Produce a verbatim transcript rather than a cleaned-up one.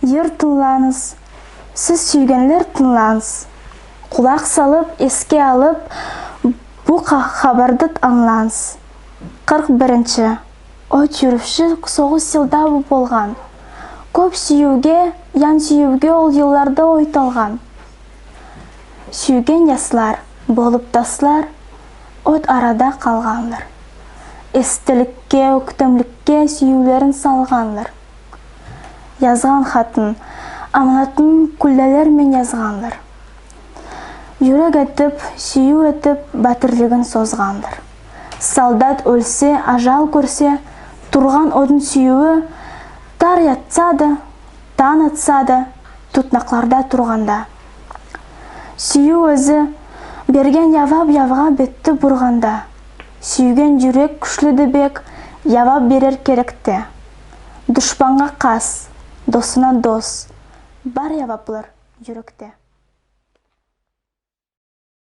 Йыр тынъланъыз, сиз суьйгенлер, тынъланъыз. Кулак салып, эске алып, бу ха- хабарды анъланъыз. Кырк биринши. От юруьвши согыс йылда болган. Коьп суьювге, ян суьювге ол йылларда ой толган. Суьйген яслар болып таслар, от арада калганлар. Эстеликке, оьктемликке суьювлерин салганлар. Язган хатын, аманатын куьллелер мен язганлар. Юрек этип, суьюв этип, баьтирлигин созганлар. Солдат оьлсе, ажал коьрсе, турган отын суьюви тар ятса да, танъ атса да, тутнакларда турганда. Суьюв оьзи берген явап явга бетти бурганда. Суьйген юрек куьшли де бек, явап берер керекте. Душпанга кас, досына дос, бар яваплар юректе.